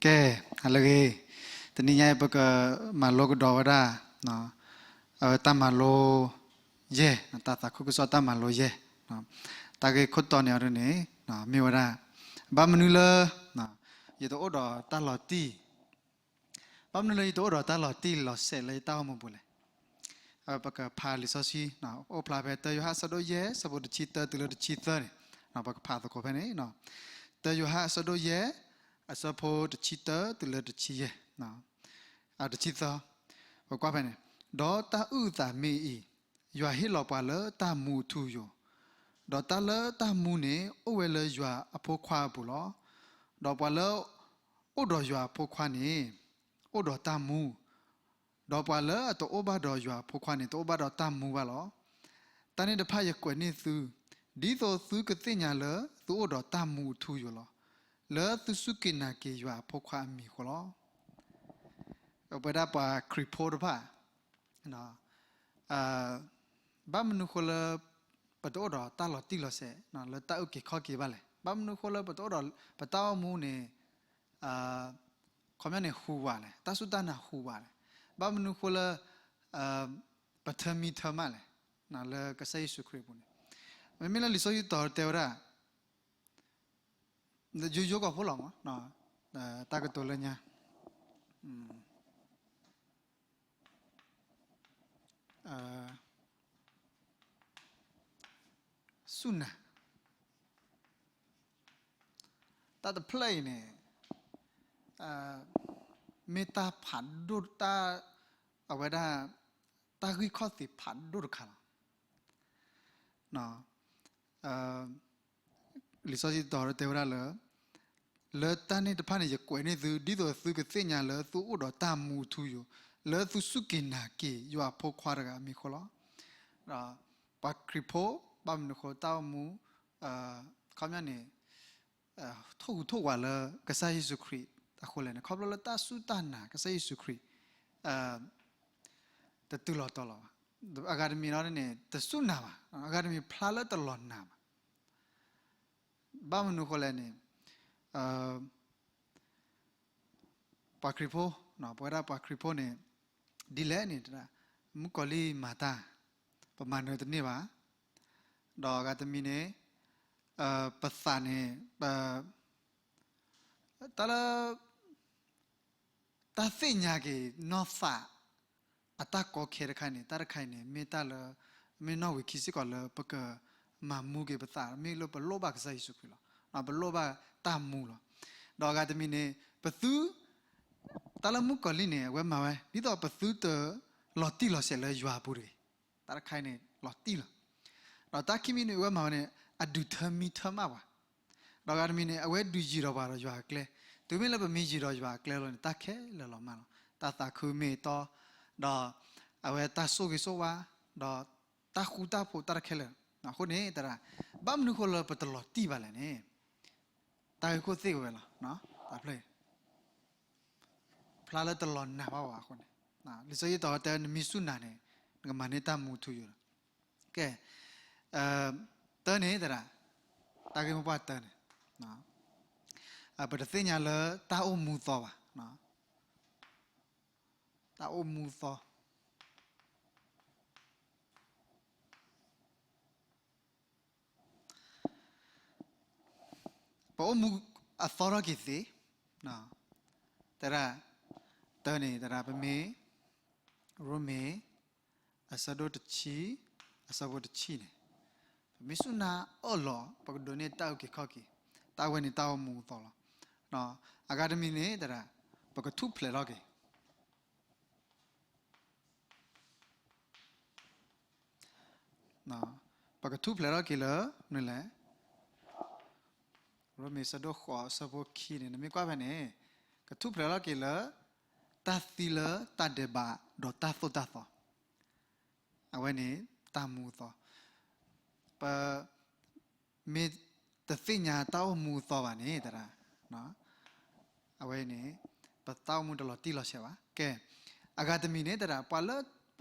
ကဲ, ဟါလၢအဂ့ၤ, တနံၤညါအံၤ ပကမၤလိကဒီးဝဲဒၣ် တၢ်မၤလိယဲၢ်, တၢ်သးခုကစီၣ်တၢ်မၤလိယဲၢ်, တၢ်ဂ့ၢ်ခိၣ်တီန့ၣ်အဒိန့ၣ် မ့ၢ်ဝဲဒၣ် ဘၣ်မနုၤလၢ ယတအိၣ်ဒီးတၢ်လီၤတံၢ် ဘၣ်မနုၤလၢယတအိၣ်ဒီးတၢ်လီၤတံၢ်လီၤဆဲးလၢယတၢ်အိၣ်မူပူၤလဲၣ်. ပကဖးလံာ်စီဆှံ, အိၣ်ဖျါဖဲ တၢယိၤဟၣ်အဆၢဒိၣ်ယဲၢ် အဆၢဖိတဆံတၢတုၤလၢတဆံသၢန့ၣ်, ပကဖးသကိးဖဲန့ၣ်, တၢယိၤဟၣ်အဆၢဒိၣ်ယဲၢ် အဆၢဖိတဆံတၢတုၤလၢတဆံယဲၢ်, တဆံသၢ, ပကွၢ်ဖဲန့ၣ်, ဒီးတၢ်အုၣ်အသးမ့ၢ်အံၤ, ယွၤဟ့ၣ်လီၤပှၤလၢတၢ်မူအထူအယိာ်, ဒီးတၢ်လၢတၢ်မူန့ၣ် အိၣ်ဝဲလၢယွၤအဖိခွါအပူၤလီၤ. ဒီးပှၤလၢ အိၣ်ဒီးယွၤအဖိခွါန့ၣ် အိၣ်ဒီးတၢ်မူ, ဒီးပှၤလၢအတအိၣ်ဘၣ်ဒီးယွၤအဖိခွါန့ၣ် တအိၣ်ဘၣ်ဒီးတၢ်မူဘၣ်လီၤ. တၢ်န့ၣ်တဖၣ်ယကွဲးန့ၢ်သု, ဒ်သိးသုကသ့ၣ်ညါလၢသုအိၣ်ဒီးတၢ်မူအထူအယိာ်လီၤ. လၢသုစူၢ်က့ၤနာ်က့ၤယွၤအဖိခွါအမံၤအဃိလီၤ. ပဝဲဒၣ်ပှၤခရံာ်ဖိတဖၣ် ဘၣ်မနုၤဃိလၢ ပတအိၣ်ဒီးတၢ်လီၤတံၢ်လီၤဆဲး လၢတၢ်အုၣ်က့ၤခီၣ်က့ၤဘၣ်လဲၣ်. ဘၣ်မနုၤဃိလၢပတအိၣ်ဒီး ပတၢ်အိၣ်မူန့ၣ် ခီပညီန့ၣ် ဟူးဝးလဲၣ်, တၢ်စူၢ်တၢ်နာ်ဟူးဝးလဲၣ်. ဘၣ်မနုၤဃိလၢ ပထၢမံထၢမးလဲၣ် လၢကစၢ်ယ့ၣ်ၡူးခရံာ်အပူၤန့ၣ်. မ့မ့ၢ်လၢလံာ်စီဆှံတီၤတဲဝဲဒၣ် ယိယိကီၢ်ဖိလီၤမး, တၢ်ကတိၤလၢညါ စူၢ်နာ်, တၢ်တဖျၢၣ်အံၤန့ၣ် မ့ၢ်တၢ်ဖးဒိၣ်တၢ် အဝဲဒၣ် တၢ်ဂံၢ်ခီၣ်သ့ၣ်ဖးဒိၣ်တခါလီၤ. လံာ်စီဆှံတီၤတဲဝဲဒၣ်လၢ လၢတၢ်န့ၣ်တဖၣ်န့ၣ် ယကွဲးန့ၢ်သု ဒ်သိးသုကသ့ၣ်ညါလၢသုအိၣ်ဒီးတၢ်မူအထူအယိာ် လၢသုစူၢ်က့ၤနာ်က့ၤယွၤအဖိခွါတဂၤအမံၤအဃိလီၤ. ပှၤခရံာ်ဖိ ဘၣ်မနုၤဃိတၢ်အိၣ်မူ ခီပညီန့ၣ် ထိၣ်ဟူးထိၣ်ဝးလၢကစၢ်ယ့ၣ်ၡူးခရံာ်အဃိလဲၣ်န့ၣ် ခီဖျိလၢတၢ်စူၢ်တၢ်နာ်ကစၢ်ယ့ၣ်ၡူးခရံာ် တတုၤလီၤတီၤလီၤဘၣ်. အဂၤတမံၤဒီးန့ၣ် တစူၢ်နာ်ဘၣ်, အဂၤတမံၤဖျါလၢတလီၤနာ်ဘၣ်. ဘၣ်မနုၤအဃိလဲၣ်န့ၣ် ပှၤခရံာ်ဖိ, ပဝဲဒၣ်ပှၤခရံာ်ဖိန့ၣ် ဒ်လဲၣ်န့ၣ် မုၣ်ကီၤလံၢ်မၤတၢ် ပမၤနၢၤတန့ၢ်ဘၣ်. ဒီးအဂၤတမံၤန့ၣ် ပသးန့ၣ် တၢ်လၢ တၢ်သ့ၣ်ညါက့ၤနီၢ်သး အတၢ်ကီခဲတခါန့ၣ် တၢ်တခါအံၤန့ၣ် မ့ၢ်တၢ်လၢ မ့ၢ်နီၣ်ဝံၤခံစ့ၢ်ကီးလၢပကမၤမူက့ၤပသး မ့ၢ်လၢပလိၣ်ဘၣ်ကစၢ်ယ့ၣ်ၡူးခရံာ်လီၤ. ပလိၣ်ဘၣ်တၢ်မူလီၤ. ဒီးအဂၤတမံၤန့ၣ် ပသု တၢ်လၢမုၣ်ကီၤလံၢ်န့ၣ် အဝဲမၤဝဲ ဒ်သိးပသုတလီၤတံၢ်လီၤဆဲးလၢယွၤအပူၤတဂ့ၤ. တၢ်တခါအံၤန့ၣ် လီၤတံၢ်လီၤ. ဒီးတၢ်ခံမံၤန့ၣ် အဝဲမၤဝဲန့ၣ် အဒုးထၢမံထၢမးပှၤ ဒီးအဂၤတမံၤန့ၣ် အဝဲဒုးယံၤဒီးပှၤဒီးယွၤအကျဲ, တုၤမ့ၢ်လၢပမ့ၢ်ယံၤဒီးယွၤအကျဲလီၤန့ၣ် တၢ်ခဲလၢာ်လီၤမၢ်လီၤ. တၢ်သးခုမ့ၢ်အတီ, ဒီးအဝဲတၢ်ဆိၣ်ဂ့ၤဆိၣ်ဝါ, ဒီးတၢ်ဃူတၢ်ဖိးတၢ်တခဲလၢာ်, အဃိန့ၣ် တဒၣ်, ဘၣ်မနုၤဃိလၢပတလီၤတံၢ်ဘၣ်လဲၣ်န့ၣ်, တၢ်ဂ့ၢ်ခိၣ်သ့ၣ်ဝဲလီၤ, တၢ်ဖျၢၣ် ဖျါလၢတလီၤနာ်ဘၣ်ဝဲအဃိန့ၣ်, လံာ်စီဆှံတီၤတဲ နမ့ၢ်စူၢ်နာ်န့ၣ် နကမၤန့ၢ်တၢ်မူထူယိာ်လီၤ. ကဲ, တၢန့ၣ် တဒၣ်, တၢ်ဂ့ၢ်မိၢ်ပှၢ်တၢန့ၣ်, ပတသ့ၣ်ညါလၢတၢ်အိၣ်မူသီဘၣ်, တၢ်အိၣ်မူသီ ပအိၣ်မူအသီထီၣ်က့ၤသ့, တဒၣ်, တၢန့ၣ် တဒၣ် ပမ့ၢ်, ရိမ့ၤ, အဆၢဒိၣ်တဆံ, အဆၢဖိတဆံန့ၣ်, ပမ့ၢ်စူၢ်နာ်အၢၣ်လီၤ ပကဒိးန့ၢ်တၢ်အုၣ်က့ၤခီၣ်က့ၤ, တၢ်ဝဲန့ၣ်တၢ်အိၣ်မူအသီလီၤ. အဂၤတမံၤန့ၣ် တဒၣ်, ပကထူၣ်ဖျဲးထီၣ်က့ၤ ပကထူၣ်ဖျဲးထီၣ်က့ၤလၢ မနုၤလဲၣ်, ရိမ့ၤဆၢဒိၣ်ဃိးဆၢဖိခံန့ၣ် နမ့ၢ်ကွၢ်ဖဲန့ၣ်, ကထူၣ်ဖျဲးထီၣ်က့ၤလၢ တၢ်သံလၢတၢ်ဒဲးဘးဒီးတၢ်သိၣ်တၢ်သီ, အဝဲန့ၣ်တၢ်မူအသီ, ပ မ့ၢ်တသ့ၣ်ညါတၢ်အိၣ်မူအသီဘၣ်န့ၣ် တဒၣ်, အဝဲန့ၣ် ပတၢ်အိၣ်မူတလီၤတံၢ်လီၤဆဲးဘၣ်. ကဲ, အဂၤတမံၤန့ၣ် တဒၣ် ပှၤလၢ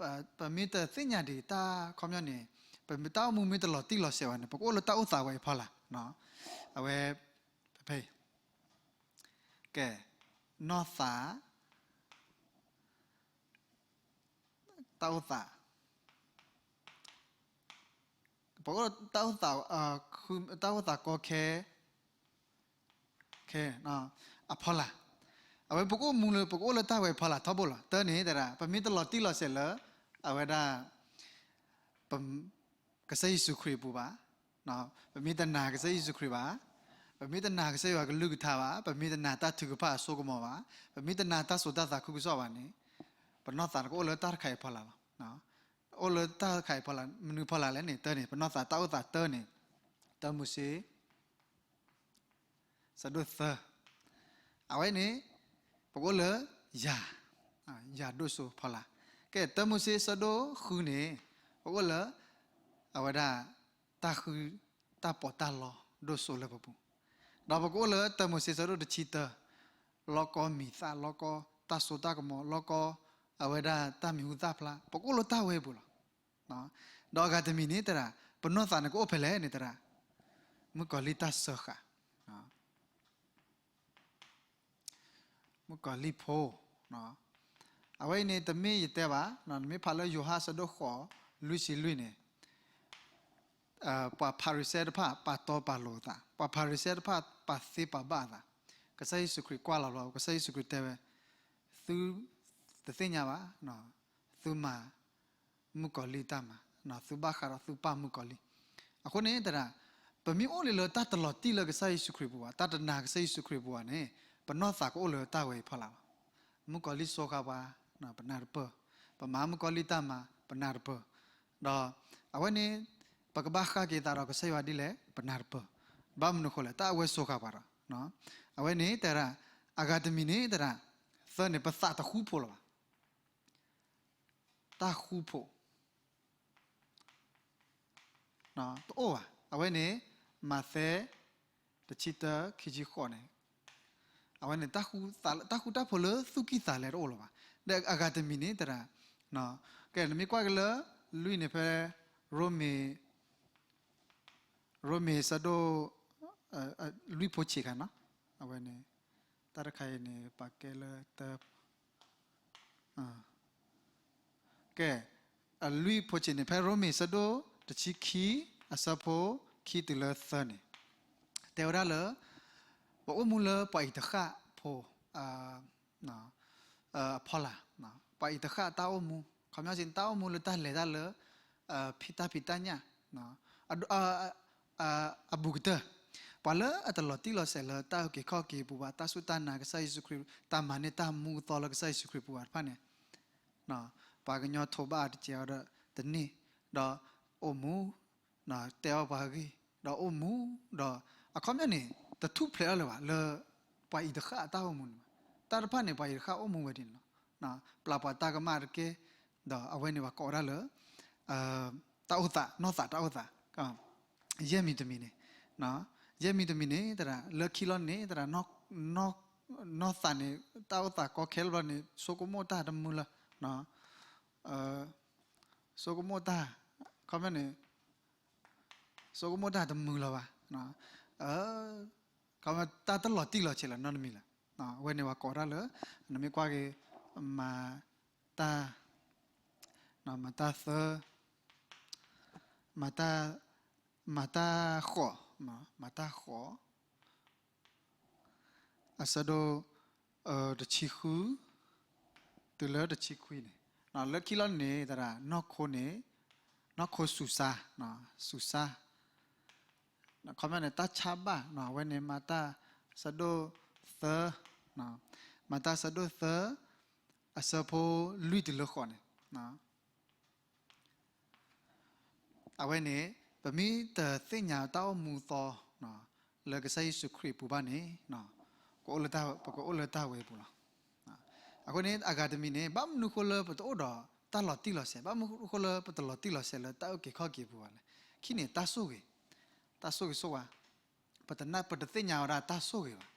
ပမ့ၢ်တသ့ၣ်ညါဒံးတၢ်ခီပညီန့ၣ်, ပတၢ်အိၣ်မူမ့ၢ်တလီၤတံၢ်လီၤဆဲးဘၣ်န့ၣ် ပကအိၣ်လၢတၢ်အိၣ်သးဝဲအံၤဖီလာ်, အဝဲ ဖဲ ကဲ, နီၢ်သး တၢ်အိၣ်သး, ပအိၣ်တၢ်အိၣ်သး, တၢ်အိၣ်သးကီခဲ, ခဲ, အဖီလာ်, အဝဲပကအိၣ်မူလၢ ပကအိၣ်လၢတၢ်ဝဲအဖီလာ်ထီဘိလီၤ. တၢ်န့ၣ်တဒၣ် ပမ့ၢ်တလီၤတံၢ်လီၤဆဲးလၢ အဝဲဒၣ် ပ ကစၢ်ယ့ၣ်ၡူးခရံာ်အပူၤဘၣ်, ပမ့ၢ်တနာ်ကစၢ်ယ့ၣ်ၡူးခရံာ်ဘၣ်, ပမ့ၢ်တနာ်ကစၢ်ယွၤကလုၢ်ကထါဘၣ်, ပမ့ၢ်တနာ်တၢ်ထုကဖၣ်အစိကမီၤဘၣ်, ပမ့ၢ်တနာ်တၢ်စိတၢ်သးခုကစီၣ်ဘၣ်န့ၣ်, ပနီၢ်သးကအိၣ်လၢတၢ်တခါအံၤအဖီလာ်လီၤ. အိၣ်လၢတၢ်တခါအံၤအဖီလာ်, မနုၤအဖီလာ်လဲၣ်န့ၣ် တၢ်န့ၣ် ပနီၢ်သးတၢ်အိၣ်သးတၢ်န့ၣ်, တၢမိၤၡ့ ဆၢဒိၣ်သၢ, အဝဲန့ၣ် ပကအိၣ်လၢ ယၤ, ယၤဒိၣ်စိဖီလာ်. ကဲ တၢမိၤၡ့ ဆၢဒိၣ်ဃုန့ၣ်, ပကအိၣ်လၢ အဝဲဒၣ် တၢ်ဃု တၢ်ပီးတၢ်လီဒိၣ်စိလၢပပူၤ, ဒီးပကအိၣ်လၢတၢမိၤၡ့ ဆၢဒိၣ်တဆံတၢ, လီၢ်ကီမံၤသၣ်, လီၢ်ကီတၢ်စိတၢ်ကမီၤ, လီၢ်ကီ အဝဲဒၣ်တၢ်မံၤဟူသၣ်ဖျါ, ပကအိၣ်လၢတၢ်ဝဲအပူၤလီၤ. ဒီးအဂၤတမံၤန့ၣ်တဒၣ် ပနီၢ်သးန့ၣ်ကအိၣ်ဖဲလဲၣ်န့ၣ်တဒၣ်, မုၣ်ကီၤလံၢ်တၢ်စၢဃာ်, မုၣ်ကီၤလံၢ်ဖိ, အဝဲအံၤန့ၣ် တမ့ၢ်ယတဲဘၣ်, နမ့ၢ်ဖးလၢယိၤဟၣ်ဆၢဒိၣ်ဃိး လွံၢ်ဆံလွံၢ်န့ၣ်, ပှၤဖၤရံၤၡဲတဖၣ် ပာ်တီပာ်လိၤအသး, ပှၤဖၤရံၤၡဲတဖၣ် ပာ်သ့ပာ်ဘၣ်အသး, ကစၢ်ယ့ၣ်ၡူးခရံာ်ကွၢ်လီၤဘျီ ကစၢ်ယ့ၣ်ၡူးခရံာ်တဲဝဲ, သုတသ့ၣ်ညါဘၣ်, သုမၤ မုၣ်ကီၤလံၢ်တၢ်မၤ, သုဘၣ်ဃးဒီးသုပၢ်မုၣ်ကီၤလံၢ်. အဃိန့ၣ်တဒၣ် ပမ့ၢ်အိၣ်လံလၢတၢ်တလီၤတံၢ်လၢကစၢ်ယ့ၣ်ၡူးခရံာ်ပူၤဘၣ်, တၢ်တနာ်ကစၢ်ယ့ၣ်ၡူးခရံာ်ပူၤဘၣ်န့ၣ်, ပနီၢ်သးကအိၣ်လၢတၢ်ဝဲအံၤဖီလာ်လီၤ. မုၣ်ကီၤလံၢ်စိဃာ်ပှၤ, ပနၢ်တပၢၢ်, ပမၤမုၣ်ကီၤလံၢ်တၢ်မၤ ပနၢ်တပၢၢ်, ဒီးအဝဲန့ၣ် ပကဘၣ်ဃၣ်က့ၤသးဒီးကစၢ်ယွၤဒ်လဲၣ် ပနၢ်တပၢၢ်, ဘၣ်မနုၤအဃိလဲၣ် တၢ်အဝဲစိဃာ်ပှၤဒီး, အဝဲန့ၣ်တဒၣ် အဂၤတမံၤန့ၣ်တဒၣ်, သၢန့ၣ် ပသးတဃူဖိးလၢၤဘၣ်. တၢ်ဃူဖိး တအိၣ်ဘၣ်. အဝဲန့ၣ် မးသဲ တဆံတၢ ခံဆံဃိးန့ၣ်, အဝဲန့ၣ် တၢ်ဃူတၢ်ဖိးလၢသူၣ်ကံၢ်သးလဲတအိၣ်လၢၤဘၣ်. ဒီးအဂၤတမံၤန့ၣ်တဒၣ်, ကဲ နမ့ၢ်ကွၢ်က့ၤလၢ လွံၢ်န့ၣ်ဖဲ ရိမ့ၤ ရိမ့ၤဆၢဒိၣ် လွံၢ်ဖိဆံးခါနီၤ, အဝဲန့ၣ် တၢ်တခါအံၤန့ၣ် ပာ်ကဲလၢတၢ် ကဲ, လွံၢ်ဖိဆံးန့ၣ် ဖဲရိမ့ၤဆၢဒိၣ်တဆံခံ အဆၢဖိခံတုၤလၢသၢန့ၣ်, တဲဝဲဒၣ်လၢ ပအိၣ်မူလၢပှၤအံၤတဃၣ်ဖိ အဖီလာ်, ပှၤအံၤတဃၣ်တၢ်အိၣ်မူ, ခီပညီစ့ၢ် တၢ်အိၣ်မူလၢတၢ်လဲၤတၢ်လၢ ဖံးတၢ်ဖံးတၢ်ညၣ် အဘူးကတၢၢ်, ပှၤလၢအတလီၤတံၢ်လီၤဆဲးလၢတၢ်အုၣ်က့ၤခီၣ်က့ၤပူၤဘၣ်, တၢ်စူၢ်တၢ်နာ်ကစၢ်ယ့ၣ်ၡူးခရံာ်, တၢ်မၤန့ၢ်တၢ်မူအသီလၢကစၢ်ယ့ၣ်ၡူးခရံာ်ပူၤဘၣ်တဖၣ်န့ၣ်, ပှၤကညီထိးဘၣ်တစဲးအီၤဒီးတန့ၢ်, ဒီးအိၣ်မူ, တဲအီၣ်ပှၤဂ့ၢ်, ဒီးအိၣ်မူ, ဒီးအခီပညီန့ၣ် တထူၣ်ဖျဲးအီၤလၢၤဘၣ်လၢ ပှၤအံၤတဃၣ်အတၢ်အိၣ်မူန့ၣ်ဘၣ်. တၢ်တဖၣ်န့ၣ် ပှၤအံၤတဃၣ်အိၣ်မူဝဲဒ်န့ၣ်လီၤ. ပျၢ်ပှၤတၢ်ကမၣ်တက့ၢ်, ဒီးအဝဲန့ၣ်ပှၤကိးဝဲဒၣ်လၢ တၢ်အိၣ်သး, နီၢ်သးတၢ်အိၣ်သး, ယဲၢ်မံၤတမံၤန့ၣ်, ယဲၢ်မံၤတမံၤန့ၣ် တဒၣ် လၢခံလီၤန့ၣ် တဒၣ် နီၢ်သးန့ၣ် တၢ်အိၣ်သးကီခဲလၢာ်ဘျီန့ၣ် ဆိကမိၣ်တၢ်တမုာ်လၢၤ, ဆိကမိၣ်တၢ်, ခီပညီန့ၣ် ဆိကမိၣ်တၢ်တမုာ်လၢၤဘၣ်, ခီပညီတၢ်တလီၤတံၢ်လီၤဆဲးလၢၤနီတမံၤလၢၤ, အဝဲန့ၣ်ပှၤကိးဒၣ်လၢ နမ့ၢ်ကွၢ်က့ၤ မၤတၢ် မၤတၢ်သၢ, မၤတၢ်, မၤတၢ်ဃိး, မၤတၢ်ဃိး, အဆၢဒိၣ် တဆံဃု တုၤလၢတဆံခွံန့ၣ်, လၢခံလီၤန့ၣ် တဒၣ် နီၢ်ခိန့ၣ်, နီၢ်ခိစူၤစါ, စူၤစါ, ခီပညီန့ၣ် တၢ်ဆါဘၣ်, အဝဲန့ၣ် မၤတၢ်ဆၢဒိၣ်သၢ, မၤတၢ်ဆၢဒိၣ်သၢ, အဆၢဖိလွံၢ်တုၤလၢဃိးန့ၣ် အဝဲန့ၣ် ပမ့ၢ်တသ့ၣ်ညါတၢ်အိၣ်မူသီ လၢကစၢ်ယ့ၣ်ၡူးခရံာ်အပူၤဘၣ်န့ၣ် ပကအိၣ်လၢတၢ်ဝဲအပူၤလီၤ. အဃိန့ၣ် အဂၤတမံၤန့ၣ် ဘၣ်မနုၤဃိလၢပတအိၣ်ဒီးတၢ်လီၤတံၢ်လီၤဆဲး, ဘၣ်မနုၤဃိလၢပတလီၤတံၢ်လီၤဆဲးလၢတၢ်အုၣ်က့ၤခီၣ်က့ၤအပူၤဘၣ်လဲၣ်. ခံန့ၣ် တၢ်ဆိၣ်ဂ့ၤ, တၢ်ဆိၣ်ဂ့ၤဆိၣ်ဝါ, ပတနာ် ပတသ့ၣ်ညါဝဲဒၣ်တၢ်ဆိၣ်ဂ့ၤဘၣ်.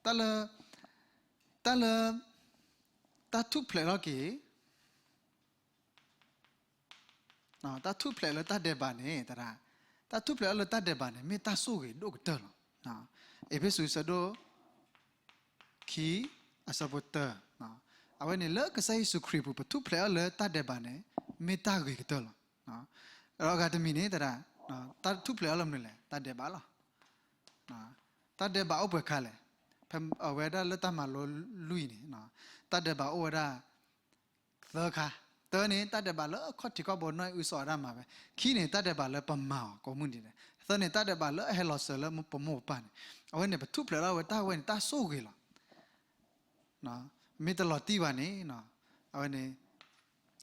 တၢ်လၢ, တၢ်လၢ, တၢ်ထူၣ်ဖျဲးလီၤက့ၤ, တၢ်ထူၣ်ဖျဲးလၢတၢ်ဒဲးဘးန့ၣ် တဒၣ်, တၢ်ထူၣ်ဖျဲးလၢတၢ်ဒဲးဘးန့ၣ် မ့ၢ်တၢ်ဆိၣ်ဂ့ၤဒိၣ်ကတၢၢ်လီၤ. အ့းဖ့းစူး အဆၢဒိၣ်ခံ အဆၢဖိတၢ, အဝဲန့ၣ်လၢကစၢ်ယ့ၣ်ၡူးခရံာ်အပူၤ ပထူၣ်ဖျဲးအီၤလၢတၢ်ဒဲးဘးန့ၣ် မ့ၢ်တၢ်ဂ့ၤကတၢၢ်လီၤ. ဒီးအဂၤတမံၤန့ၣ် သရၣ်, တၢ်ထူၣ်ဖျဲးအီၤလၢမနုၤလဲၣ်, တၢ်ဒဲးဘးလီၤ. တၢ်ဒဲးဘးအိၣ်ပှဲၤခါလဲၣ်. ဖဲအဝဲဒၣ်လၢတၢ်မၤလိလွံၢ်န့ၣ်, တၢ်ဒဲးဘးအိၣ်ဝဲဒၣ်သၢခါ. တၢန့ၣ် တၢ်ဒဲးဘးလၢအခီၣ်ထံးခီၣ်ဘိနီၢ်အံၤအုၣ်စီၤအၤဒၣ်မၤဝဲ. ခံန့ၣ် တၢ်ဒဲးဘးလၢပမၤအီၤကိးမုၢ်နံၤဒဲး. သၢန့ၣ် တၢ်ဒဲးဘးလၢအဟဲလီၤစၢၤလၢပမိၢ်ပပၢ်န့ၣ်, အဝဲန့ၣ် ပထူၣ်ဖျဲးထီၣ်ဝဲတၢ်ဝဲန့ၣ် တၢ်ဆိၣ်ဂ့ၤလီၤ. မ့ၢ်တလီၤတံၢ်ဘၣ်န့ၣ်, အဝဲန့ၣ်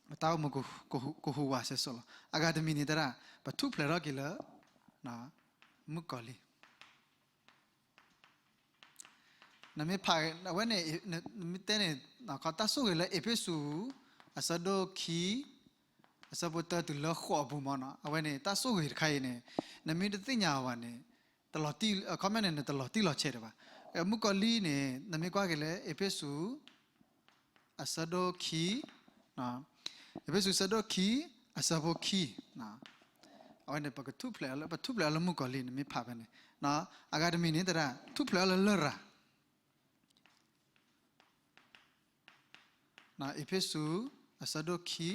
ပတၢ်အိၣ်မူ ကဟူးဝးစဲစိၤလီၤ. အဂၤတမံၤန့ၣ် သရၣ်, ပထူၣ်ဖျဲးထီၣ်က့ၤလၢ မုၣ်ကီၤလံၢ်. နမ့ၢ်ဖး, အဝဲန့ၣ်, နမ့ၢ်တဲန့ၣ်, တၢ်ဆိၣ်ဂ့ၤလၢအ့းဖ့းစူး အဆၢဒိၣ်ခံ အဆၢဖိတၢတုၤလၢဃိးအပူၤမ့ၢ်နီၤ, အဝဲန့ၣ် တၢ်ဆိၣ်ဂ့ၤတခါအံၤန့ၣ်, နမ့ၢ်တသ့ၣ်ညါအီၤဘၣ်န့ၣ်, တလီၤတံၢ်, အခီပညီန့ၣ် နတလီၤတံၢ်လီၤဆဲးဒံးဘၣ်. မုၣ်ကီၤလံၢ်န့ၣ် နမ့ၢ်ကွၢ်က့ၤလၢအ့းဖ့းစူး အဆၢဒိၣ်ခံ, အ့းဖ့းစူး အဆၢဒိၣ်ခံ အဆၢဖိခံ, အဝဲန့ၣ် ပကထူၣ်ဖျဲးအီၤလၢ, ပထူၣ်ဖျဲးအီၤလၢမုၣ်ကီၤလံၢ် နမ့ၢ်ဖးဖဲန့ၣ်, အဂၤတမံၤန့ၣ် သရၣ်, ထူၣ်ဖျဲးအီၤလၢလရာ် အ့းဖ့းစူး အဆၢဒိၣ်ခံ,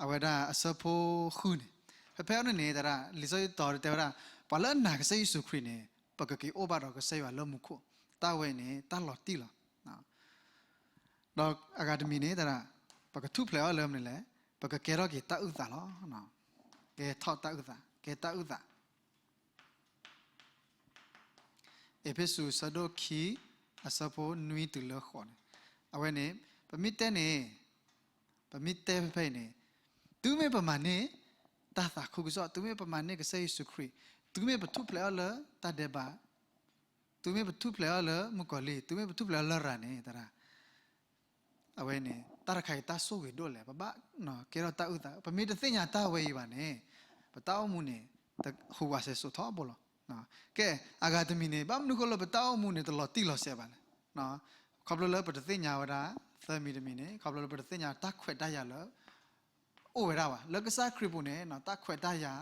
အဝဲဒၣ်အဆၢဖိဃုန့ၣ်, ဖဲဖဲအံၤန့ၣ်န့ၣ် သရၣ်, လံာ်စီဆှံတီၤတဲဝဲဒၣ်, ပှၤလၢအနာ်ကစၢ်ယ့ၣ်ၡူးခရံာ်န့ၣ် ပကက့ၤအိၣ်ဘၣ်ဒီးကစၢ်ယွၤလၢမူခိၣ်, တၢ်ဝဲအံၤန့ၣ် တၢ်လီၤတံၢ်လီၤ. ဒီးအဂၤတမံၤန့ၣ် သရၣ်, ပကထူၣ်ဖျဲးအီၤလၢမနုၤလဲၣ်, ပကကဲထီၣ်က့ၤတၢ်အုၣ်သးလီၤ. ကဲထီၣ်တၢ်အုၣ်သး, ကဲတၢ်အုၣ်သး အ့းဖ့းစူး အဆၢဒိၣ်ခံ အဆၢဖိနွံတုၤလၢဃိးန့ၣ်, အဝဲန့ၣ် ပမ့ၢ်တဲန့ၣ်, ပမ့ၢ်တဲဖဲဖဲအံၤန့ၣ်, တုၤမ့ၢ်ပမၤန့ၢ်တၢ်သးခုကစီၣ်, တုၤမ့ၢ်ပမၤန့ၢ်ကစၢ်ယ့ၣ်ၡူးခရံာ်, တုၤမ့ၢ်ပထူၣ်ဖျဲးအီၤလၢတၢ်ဒဲးဘး, တုၤမ့ၢ်ပထူၣ်ဖျဲးအီၤလၢမုၣ်ကီၤလံၢ်, တုၤမ့ၢ်ပထူၣ်ဖျဲးအီၤလၢလရာ်န့ၣ် သရၣ်, အဝဲန့ၣ် တၢ်တခါအံၤတၢ်ဆိၣ်ဂ့ၤဒိၣ်လဲၣ်, ပဘၣ်ကဲထီၣ်တၢ်အုၣ်သး, ပမ့ၢ်တသ့ၣ်ညါတၢ်ဝဲအံၤဘၣ်န့ၣ်, ပတၢ်အိၣ်မူန့ၣ် ဟူးဝးစဲစိၤထီဘိလီၤ. ကဲ, အဂၤတမံၤန့ၣ် ဘၣ်မနုၤဃိလၢပတၢ်အိၣ်မူန့ၣ် တလီၤတံၢ်လီၤဆဲးဘၣ်လဲၣ်. ခီဖျိလၢပတသ့ၣ်ညါဝဲဒၣ်, သၢမံၤတမံၤန့ၣ် ခီဖျိလၢပတသ့ၣ်ညါတၢ်ခွဲးတၢ်ယာ်လၢ အိၣ်ဝဲဒၣ်ဘၣ်. လၢကစၢ်ခရံာ်ပူၤန့ၣ် တၢ်ခွဲးတၢ်ယာ်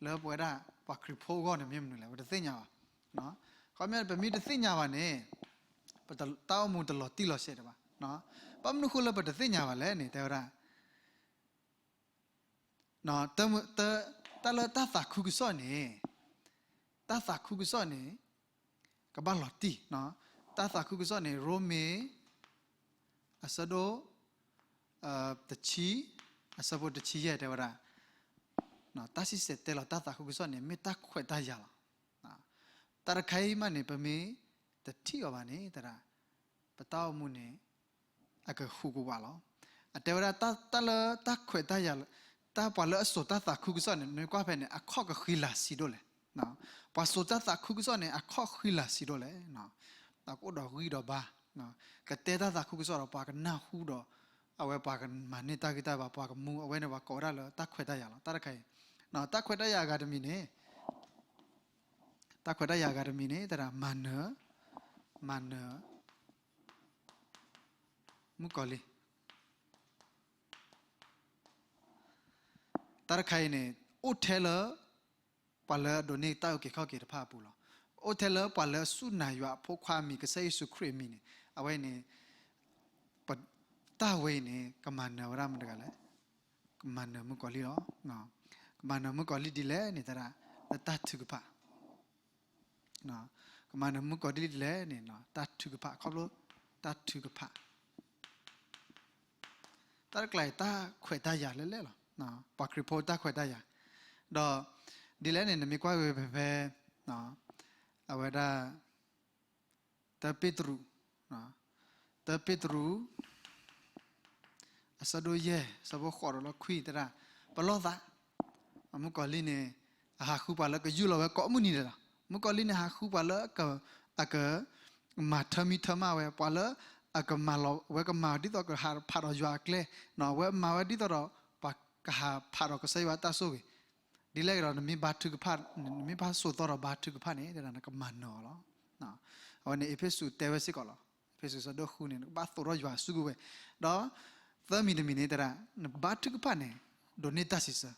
လၢပဝဲဒၣ်ပှၤခရံာ်ဖိအဂီၢ်န့ၣ် မ့ၢ်မနုၤလဲၣ် ပတသ့ၣ်ညါဘၣ်. ခီပညီ ပမ့ၢ်တသ့ၣ်ညါဘၣ်န့ၣ်, ပတၢ်အိၣ်မူတလီၤတံၢ်လီၤဆဲးဒံးဘၣ်. ဘၣ်မနုၤဃိလၢပတသ့ၣ်ညါဘၣ်လဲၣ်န့ၣ် တဲဝဲဒၣ် တၢ်လၢတၢ်သးခုကစီၣ်န့ၣ်, တၢ်သးခုကစီၣ်န့ၣ် ကဘၣ်လီၤတံၢ်. တၢ်သးခုကစီၣ်န့ၣ် ရိမ့ၤ အဆၢဒိၣ်တဆံ, အဆၢဖိတဆံယဲၢ် တဲဝဲဒၣ်, တၢ်စံၣ်တဲၤတဲလီၤတၢ်သးခုကစီၣ်န့ၣ် မ့ၢ်တၢ်ခွဲးတၢ်ယာ်လီၤ. တၢ်တခါအံၤမးန့ၣ် ပမ့ၢ်တထံၣ်အီၤဘၣ်န့ၣ် သရၣ်, ပတၢ်အိၣ်မူန့ၣ် အကဟူးကဝးလီၤ. အတဲဝဲဒၣ် တၢ်လၢတၢ်ခွဲးတၢ်ယာ်, တၢ်ပှၤလၢအစိာ်တၢ်သးခုကစီၣ်န့ၣ် နမ့ၢ်ကွၢ်ဖဲန့ၣ် အခီၣ်ကဃံလၤဆံးဒိၣ်လဲၣ်. ပှၤစိာ်တၢ်သးခုကစီၣ်န့ၣ် အခီၣ်ဃံလၤဆံးဒိၣ်လဲၣ်. ကအိၣ်ဒီးဂံၢ်ဒီးဘါ, ကတဲတၢ်သးခုကစီၣ်ဒီး ပှၤကနၢ်ဟူဒီး အဝဲပှၤကမၤန့ၢ်တၢ်ဂံၢ်တၢ်ဘါ, ပှၤကမူ, အဝဲန့ၣ်ပှၤကိးဝဲဒၣ်လၢတၢ်ခွဲးတၢ်ယာ်လီၤ. တၢ်တခါအံၤ, တၢ်ခွဲးတၢ်ယာ်အဂၤတမံၤန့ၣ်, တၢ်ခွဲးတၢ်ယာ်အဂၤတမံၤန့ၣ် သရၣ်, မၤနၢၤ, မၤနၢၤ မုၣ်ကီၤလံၢ်. တၢ်တခါအံၤန့ၣ် အိၣ်ထဲလၢ ပှၤလၢအဒိးန့ၢ်တၢ်အုၣ်က့ၤခီၣ်က့ၤတဖၣ်အပူၤလီၤ. အိၣ်ထဲလၢပှၤလၢအစူၢ်နာ်ယွၤအဖိခွါအမံၤ ကစၢ်ယ့ၣ်ၡူးခရံာ်အမံၤန့ၣ်, အဝဲန့ၣ် တၢ်ဝဲအံၤန့ၣ် ကမၤနၢၤဝဲဒၣ်မတၤတဂၤလဲၣ်. ကမၤနၢၤမုၣ်ကီၤလံၢ်လီၤ. ကမၤနၢၤမုၣ်ကီၤလံၢ်ဒ်လဲၣ်န့ၣ် သရၣ်, လၢတၢ်ထုကဖၣ် ကမၤနၢၤမုၣ်ကီၤလံၢ်ဒ်လဲၣ်န့ၣ် တၢ်ထုကဖၣ်, ခီဖျိတၢ်ထုကဖၣ်, တၢ်တကျါအံၤ တၢ်ခွဲးတၢ်ယာ်လၢလဲၣ်လီၤ. ပှၤခရံာ်ဖိတၢ်ခွဲးတၢ်ယာ်, ဒီးဒ်လဲၣ်န့ၣ် နမ့ၢ်ကွၢ်ဝဲဖဲဖဲ အဝဲဒၣ် တၢပ့းတရူး, တၢပ့းတရူး အဆၢဒိၣ်ယဲၢ် အဆၢဖိဃိးဒီးလၢခွံ သရၣ်, ပလီၢ်သး, မုၣ်ကီၤလံၢ်န့ၣ် အဟးဃုပှၤလၢကယူၢ်လီၤဝဲကိးမုၢ်နံၤဒဲးလီၤ. မုၣ်ကီၤလံၢ်န့ၣ် ဟးဃုပှၤလၢ အက မၤထၢမံထၢမးဝဲ, ပှၤလၢအကမၤလီၤ, အဝဲကမၤဒ်သိးကဟးဖးဒီးယွၤအကျဲ, အဝဲမၤဝဲဒ်သိးဒီး ပှၤကဟးဖးဒီးကစၢ်ယွၤတၢ်ဆိၣ်ဂ့ၤ, ဒ်လဲၣ်ကဒီး နမ့ၢ်ဘါထုကဖၣ်, နမ့ၢ်ဘၣ်စိာ်သီဒီးဘါထုကဖၣ်န့ၣ် နကမၤနၢၤအီၤလီၤ. အဝဲန့ၣ် အ့းဖ့းစူးတဲဝဲစ့ၢ်ကီးလီၤ. အ့းဖ့းစူး အဆၢဒိၣ်ဃုန့ၣ် နကဘၣ်သိးထီၣ်ယွၤအစုကဝဲၤ, ဒီးသၢမံၤတမံၤန့ၣ် သရၣ်, နဘါထုကဖၣ်န့ၣ် ဒိးန့ၢ်တၢ်စံးဆၢ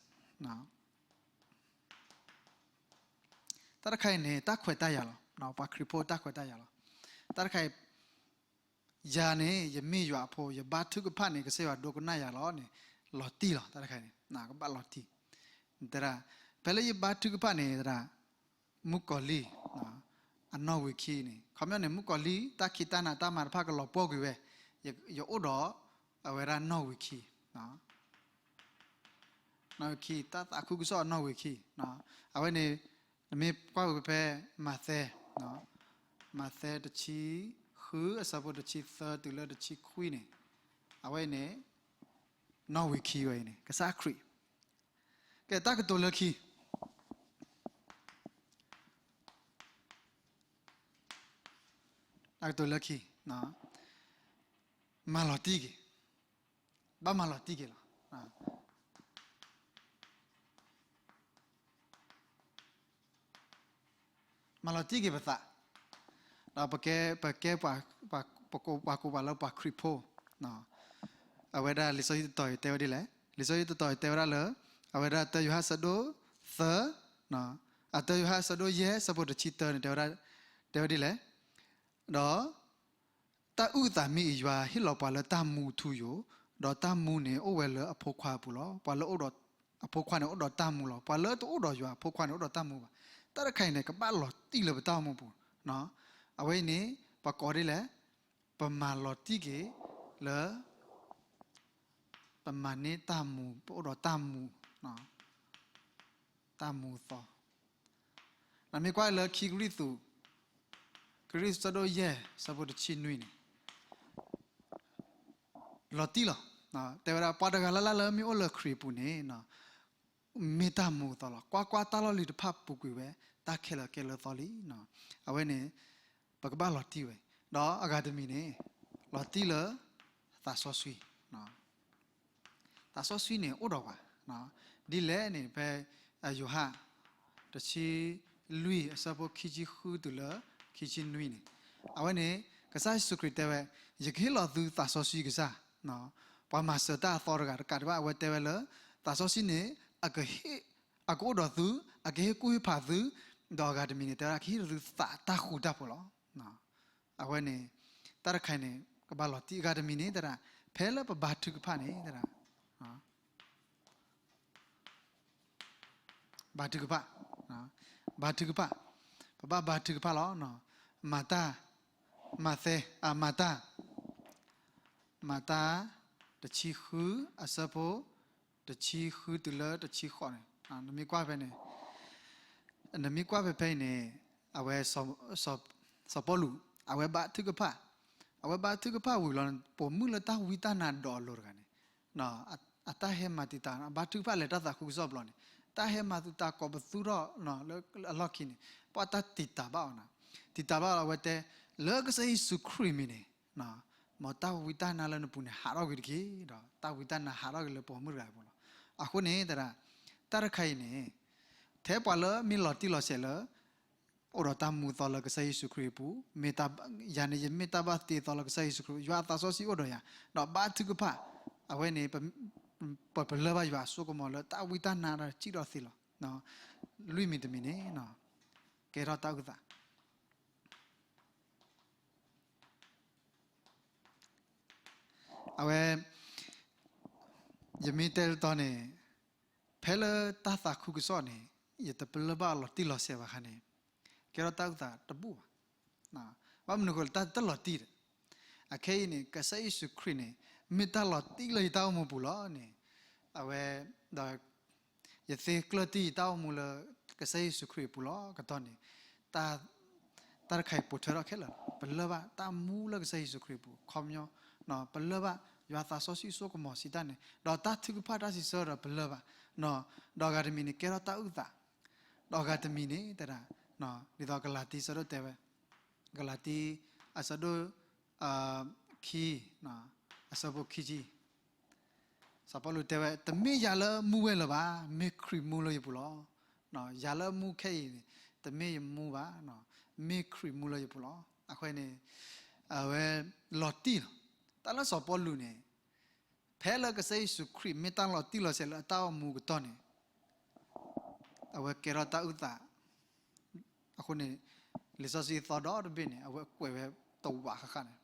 တၢ်တခါအံၤန့ၣ် တၢ်ခွဲးတၢ်ယာ်လီၤ. ပှၤခရံာ်ဖိတၢ်ခွဲးတၢ်ယာ်လီၤ. တၢ်တခါအံၤ ယၤန့ၣ် ယမ့ၢ်ယွၤအဖိ ယဘါထုကဖၣ်န့ၣ် ကစၢ်ယွၤဒိကနၣ်ယၤလီၤန့ၣ် လီၤတံၢ်လီၤ. တၢ်တခါအံၤန့ၣ် ကဘၣ်လီၤတံၢ်, တဲဒၣ် ဖဲလၢယဘါထုကဖၣ်န့ၣ် တဲဒၣ် မုၣ်ကီၤလံၢ် အနီၣ်ဝံာ်ခံန့ၣ် ခီပညီန့ၣ် မုၣ်ကီၤလံၢ် တၢ်ခံးတၢ်နၤတၢ်မၤတဖၣ်ကလီၤပှီၢ်ကွံာ်ဝဲ, ယအိၣ်ဒီး အဝဲဒၣ်နီၣ်ဝံာ်ခံ နီၣ်ဝံာ်ခံ တၢ်သးခုကစီၣ်အနီၣ်ဝံာ်ခံ, အဝဲန့ၣ် နမ့ၢ်ကွၢ်ဝဲဖဲ မးသဲ, မးသဲတဆံဃု အဆၢဖိတဆံသၢတုၤလၢတဆံခွံန့ၣ်, အဝဲအံၤန့ၣ် နီၣ်ဝံာ်ခံဝဲအံၤန့ၣ် ကစၢ်ခရံာ်, ကဲ တၢ်ကတိၤလၢခံ တၢ်ကတိၤလၢခံ, မၤလီၤတံၢ်က့ၤ, ဘၣ်မၤလီၤတံၢ်က့ၤလီၤ. မၤလီၤတံၢ်က့ၤပသး, ဒီးပကဲ ပကဲ ပှၤကိးပှၤလၢပှၤခရံာ်ဖိ, အဝဲဒၣ်လံာ်စီဆှံတတီၤအံၤတဲဝဲဒ်လဲၣ်, လံာ်စီဆှံတတီၤအံၤတဲဝဲဒၣ်လၢ အဝဲဒၣ်တၢယိၤဟၣ်ဆၢဒိၣ်သၢ, အတၢယိၤဟၣ်ဆၢဒိၣ်ယဲၢ်ဆၢဖိတဆံတၢန့ၣ် တဲဝဲဒ်လဲၣ်, ဒီး တၢ်အုၣ်သးမ့ၢ်အံၤ ယွၤဟ့ၣ်လီၤပှၤလၢတၢ်မူထူယိာ်, ဒီးတၢ်မူန့ၣ်အိၣ်ဝဲလၢအဖိခွါအပူၤလီၤ. ပှၤလၢအအိၣ်ဒီး အဖိခွါန့ၣ်အိၣ်ဒီးတၢ်မူလီၤ. ပှၤလၢတအိၣ်ဒီးယွၤအဖိခွါန့ၣ်အိၣ်ဒီးတၢ်မူဘၣ်. တၢ်တခါအံၤန့ၣ် ကဘၣ်လီၤတံၢ်လၢပတၢ်အိၣ်မူပူၤ, အဝဲအံၤန့ၣ် ပှၤကိးဒ်လဲၣ်, ပမၤလီၤတံၢ်က့ၤလၢ ပမၤန့ၢ်တၢ်မူ, ပအိၣ်ဒီးတၢ်မူ, တၢ်မူသီ. နမ့ၢ်ကွၢ်လၢခံကရံၣ်သူး, ကရံၣ်သူးဆၢဒိၣ်ယဲၢ်ဆၢဖိတဆံနွံန့ၣ် လီၤတံၢ်လီၤ. တဲဝဲဒၣ် ပှၤတဂၤလၢ်လၢ်လၢမ့ၢ်အိၣ်လၢခရံာ်အပူၤန့ၣ် မ့ၢ်တၢ်မူအသီလီၤ. ကွၢ်ကွၢ်, တၢ်လီၢ်လံၤတဖၣ်ပူၤကွံာ်ဝဲ, တၢ်ခဲလၢာ်ကဲလၢသီလံ. အဝဲန့ၣ် ပကဘၣ်လီၤတံၢ်ဝဲ, ဒီးအဂၤတမံၤန့ၣ် လီၤတံၢ်လၢ သးစီဆှံ သးစီဆှံန့ၣ်အိၣ်ဒီးပှၤ, ဒ်လဲၣ်န့ၣ် ဖဲယိၤဟၣ် တဆံလွံၢ်အဆၢဖိခံဆံဃုတုၤလၢခံဆံနွံန့ၣ်, အဝဲန့ၣ် ကစၢ်ယ့ၣ်ၡူးခရံာ်တဲဝဲ, ယကဟ့ၣ်လီၤသုသးစီဆှံကစၢ်, ပှၤမၤစၢၤတၢ်အသီတဂၤတကးဒံးဘၣ် အဝဲတဲဝဲလၢ သးစီဆှံန့ၣ် အကဟ့ၣ်, အကအိၣ်ဒီးသု, အကဟ့ၣ်ကူၣ်ဟ့ၣ်ဖးသု, ဒီးအဂၤတမံၤန့ၣ် တဲဝဲဒၣ်ကဟ့ၣ်လီၤသုသးတၢ်ဃူတၢ်ဖိးလီၤ. အဝဲန့ၣ် တၢ်တခါအံၤန့ၣ် ကဘၣ်လီၤတံၢ်. အဂၤတမံၤန့ၣ် တဲဒၣ် ဖဲလၢပဘါထုကဖၣ်န့ၣ် တဲဒၣ် ဘါထုကဖၣ်, ဘါထုကဖၣ်, ပဘၣ်ဘါထုကဖၣ်လီၤ. မၤတၢ်, မၤသဲ, အမၤတၢ်, မၤတၢ် တဆံဃု အဆၢဖိ တဆံဃုတုၤလၢတဆံဃိးန့ၣ်, နမ့ၢ်ကွၢ်ဖဲန့ၣ်, နမ့ၢ်ကွၢ်ဖဲဖဲအံၤန့ၣ်, အဝဲ စီၤပီလူး အဝဲဘါထုကဖၣ်, အဝဲဘါထုကဖၣ်ဝံၤလီၤ ပိာ်မုၣ်လၢတၢ်ဝံတၢ်နါဒီးအလိၤတဂၤန့ၣ် အတၢ်ဟဲမၤတံာ်တာ် အဘါထုကဖၣ်လဲၤတၢ်သးခုကစီၣ်ဘျီန့ၣ်, တၢ်ဟဲမၤတံာ်တာ်ကိးပသူထီၣ်လၢအလီၢ်ခံန့ၣ်, ပှၤတၢ်တံာ်တာ်ဘၣ်အီၤနၤ, တံာ်တာ်ဘၣ်အီၤ အဝဲတဲ, လၢကစၢ်ယ့ၣ်ၡူးခရံာ်မံၤန့ၣ်, မ်တၢ်ဝံတၢ်နါလၢနပူၤန့ၣ် ဟးထီၣ်ကွံာ်တက့ၢ်, ဒီးတၢ်ဝံတၢ်နါဟးထီၣ်ကွံာ်လၢပိာ်မုၣ်တဂၤအပူၤလီၤ. အဃိန့ၣ် တၢ်တခါအံၤန့ၣ်, ထဲပှၤလၢမ့ၢ်လီၤတံၢ်လီၤဆဲးလၢ အိၣ်ဒီးတၢ်မူအသီလၢကစၢ်ယ့ၣ်ၡူးခရံာ်အပူၤ, မ့ၢ်တၢ်, ယၤန့ၣ် ယမ့ၢ်တၢ်ဘၣ်တ့အသီလၢကစၢ်ယ့ၣ်ၡူးခရံာ်, ယွၤအသးစီဆှံအိၣ်ဒီးယၤ, ဒီးဘါထုကဖၣ်, အဝဲန့ၣ် ပလၢၢ်ဘၣ်ယွၤအစိကမီၤလၢတၢ်ဝံတၢ်နါဒီးစံၣ်ထီၣ်သ့လီၤ. လွံၢ်မံၤတမံၤန့ၣ်, ကဲထီၣ်တၢ်အုၣ်သး အဝဲ, ယမ့ၢ်တဲတတီၤန့ၣ်, ဖဲလၢတၢ်သးခုကစီၣ်န့ၣ်, ယတပလၢၢ်ဘၣ်အလီၤတံၢ်လီၤဆဲးဘၣ်ခါန့ၣ်, ကဲထီၣ်တၢ်အုၣ်သးတဘူၣ်ဘၣ်. ဘၣ်မနုၤအဃိလဲၣ် တၢ်တလီၤတံၢ်ဒီး, အခဲအံၤန့ၣ် ကစၢ်ယ့ၣ်ၡူးခရံာ်န့ၣ် မ့ၢ်တၢ်လီၤတံၢ်လၢယတၢ်အိၣ်မူပူၤလီၤန့ၣ်, အဝဲ, ဒီး ယသ့ကျၢၢ်တံၢ်ယတၢ်အိၣ်မူလၢ ကစၢ်ယ့ၣ်ၡူးခရံာ်အပူၤလီၤကတီၢ်န့ၣ်, တၢ်တခါအံၤပိာ်ထွဲထီၣ်ခဲလၢာ်လီၤ. ပလၢၢ်ဘၣ်တၢ်မူလၢကစၢ်ယ့ၣ်ၡူးခရံာ်အပူၤ ခီပညီ, ပလၢၢ်ဘၣ်ယွၤသးစီဆှံစိကမီၤစံးတၢ်န့ၣ်, ဒီးတၢ်ထုကဖၣ်တၢ်စံးဆၢဒီးပလၢၢ်ဘၣ်, ဒီးအဂၤတမံၤန့ၣ် ကဲထီၣ်တၢ်အုၣ်သး, ဒီးအဂၤတမံၤန့ၣ် တဲဒၣ်, ဒ်သိးကလၤတံဆၢဒိၣ်တဲဝဲ, ကလၤတံ, အဆၢဒိၣ်, ခံ, အဆၢဖိခံဆံ စီၤပီလူးတဲဝဲ တမ့ၢ်ယၤလၢမူဝဲလၢၤဘၣ်, မ့ၢ်ခရံာ်မူလၢယပူၤလီၤ. ယၤလၢမူခဲအံၤန့ၣ် တမ့ၢ်ယမူဘၣ်, မ့ၢ်ခရံာ်မူလၢယပူၤလီၤ. အဃိန့ၣ်, အဝဲ, လီၤတံၢ်လီၤ. တၢ်လၢစီၤပီလူးန့ၣ်, ဖဲလၢကစၢ်ယ့ၣ်ၡူးခရံာ်မ့ၢ်တၢ်လီၤတံၢ်လီၤဆဲးလၢအတၢ်အိၣ်မူကတီၢ်န့ၣ်, အဝဲကဲထီၣ်တၢ်အုၣ်သး, အဃိန့ၣ်, လံာ်စီဆှံသီဒီတဘ့ၣ်န့ၣ် အဝဲကွဲးဝဲတဝးဃၣ်ဃၣ်န့ၣ်.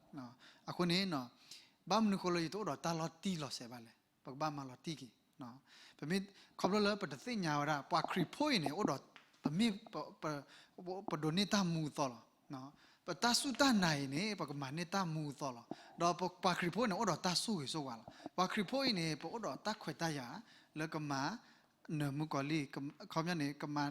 အဃိန့ၣ် ဘၣ်မနုၤဃိလၢယတအိၣ်ဒီးတၢ်လီၤတံၢ်လီၤဆဲးဘၣ်လဲၣ်. ပကဘၣ်မၤလီၤတံၢ်က့ၤ. ပမ့ၢ် ခီဖျိလၢပတသ့ၣ်ညါဝဲဒၣ် ပှၤခရံာ်ဖိအံၤန့ၣ် အိၣ်ဒီး ပမ့ၢ် ပ ပဒိးန့ၢ်တၢ်မူအသီလီၤ. ပတၢ်စူၢ်တၢ်နာ်အံၤန့ၣ် ပကမၤန့ၢ်တၢ်မူအသီလီၤ. ဒီးပှၤခရံာ်ဖိန့ၣ် အိၣ်ဒီးတၢ်ဆိၣ်ဂ့ၤဆိၣ်ဝါလီၤ. ပှၤခရံာ်ဖိအံၤန့ၣ် ပအိၣ်ဒီးတၢ်ခွဲးတၢ်ယာ်လၢကမၤ နၢၤမုၣ်ကီၤလံၢ် ခီပညီန့ၣ် ကမၤ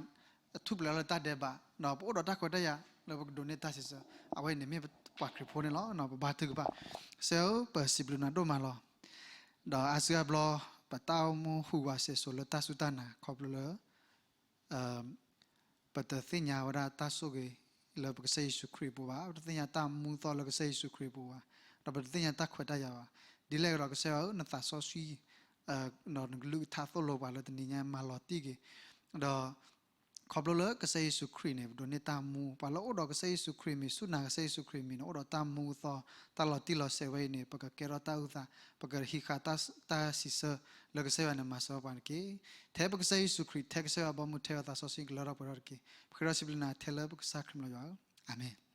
ထူၣ်ဖျဲးလၢတၢ်ဒဲးဘး ဒီးပအိၣ်ဒီးတၢ်ခွဲးတၢ်ယာ်လၢပကဒိးန့ၢ်တၢ်စံးဆၢ, အဝဲအံၤန့ၣ်မ့ၢ်ပှၤခရံာ်ဖိန့ၣ်လီၤ. ပဘါထုကဖၣ်. ကစၢ်ဧၢ, ပစံးဘျုးနၤဒိၣ်မးလီၤ. ဒီးအါစုအါဘျီ ပတၢ်အိၣ်မူဟူးဝးစဲးစိၤလၢတၢ်စူၢ်တၢ်နာ် ခီဖျိလၢ ပတသ့ၣ်ညါဝဲဒၣ်တၢ်ဆိၣ်ဂ့ၤလၢပကစၢ်ယ့ၣ်ၡူးခရံာ်အပူၤဘၣ်, ပတသ့ၣ်ညါတၢ်မူအသီလၢကစၢ်ယ့ၣ်ၡူးခရံာ်အပူၤဘၣ်, ဒီးပတသ့ၣ်ညါတၢ်ခွဲးတၢ်ယာ်ဘၣ်. ဒ်လဲၣ်ကဒီး ကစၢ်ယွၤဧၢ, နသးစီဆှံ ဒီးနကလုၢ်ကထါသိၣ်လိပှၤလၢတနံၤညါ မၤလီၤတံၢ်က့ၤ, ဒီး ခီဖျိလၢကစၢ်ယ့ၣ်ၡူးခရံာ်န့ၣ် ပဒိးန့ၢ်တၢ်မူ, ပှၤလၢအိၣ်ဒီးကစၢ်ယ့ၣ်ၡူးခရံာ်မံၤ, စူၢ်နာ်ကစၢ်ယ့ၣ်ၡူးခရံာ်မံၤန့ၣ် အိၣ်ဒီးတၢ်မူအသီ, တၢ်လီၤတံၢ်လီၤဆဲးဝဲအံၤန့ၣ် ပကကဲထီၣ်တၢ်အုၣ်သး, ပကဟံးဃာ်တၢ်စံးဆၢလၢကစၢ်ယွၤန့ၣ် မၤစၢၤပှၤတက့ၢ်. ထဲပကစၢ်ယ့ၣ်ၡူးခရံာ်, ထဲကစၢ်ယွၤဘီမုၢ်, ထဲအသးစီဆှံကလၢထီၣ်ပှဲၤထီၣ်တက့ၢ်. ပဃ့ဒီးစံးဘျုးနၤထဲလၢပကစၢ်ခရံာ်လီၤယွၤဧၢ, အၤမ့ၣ်.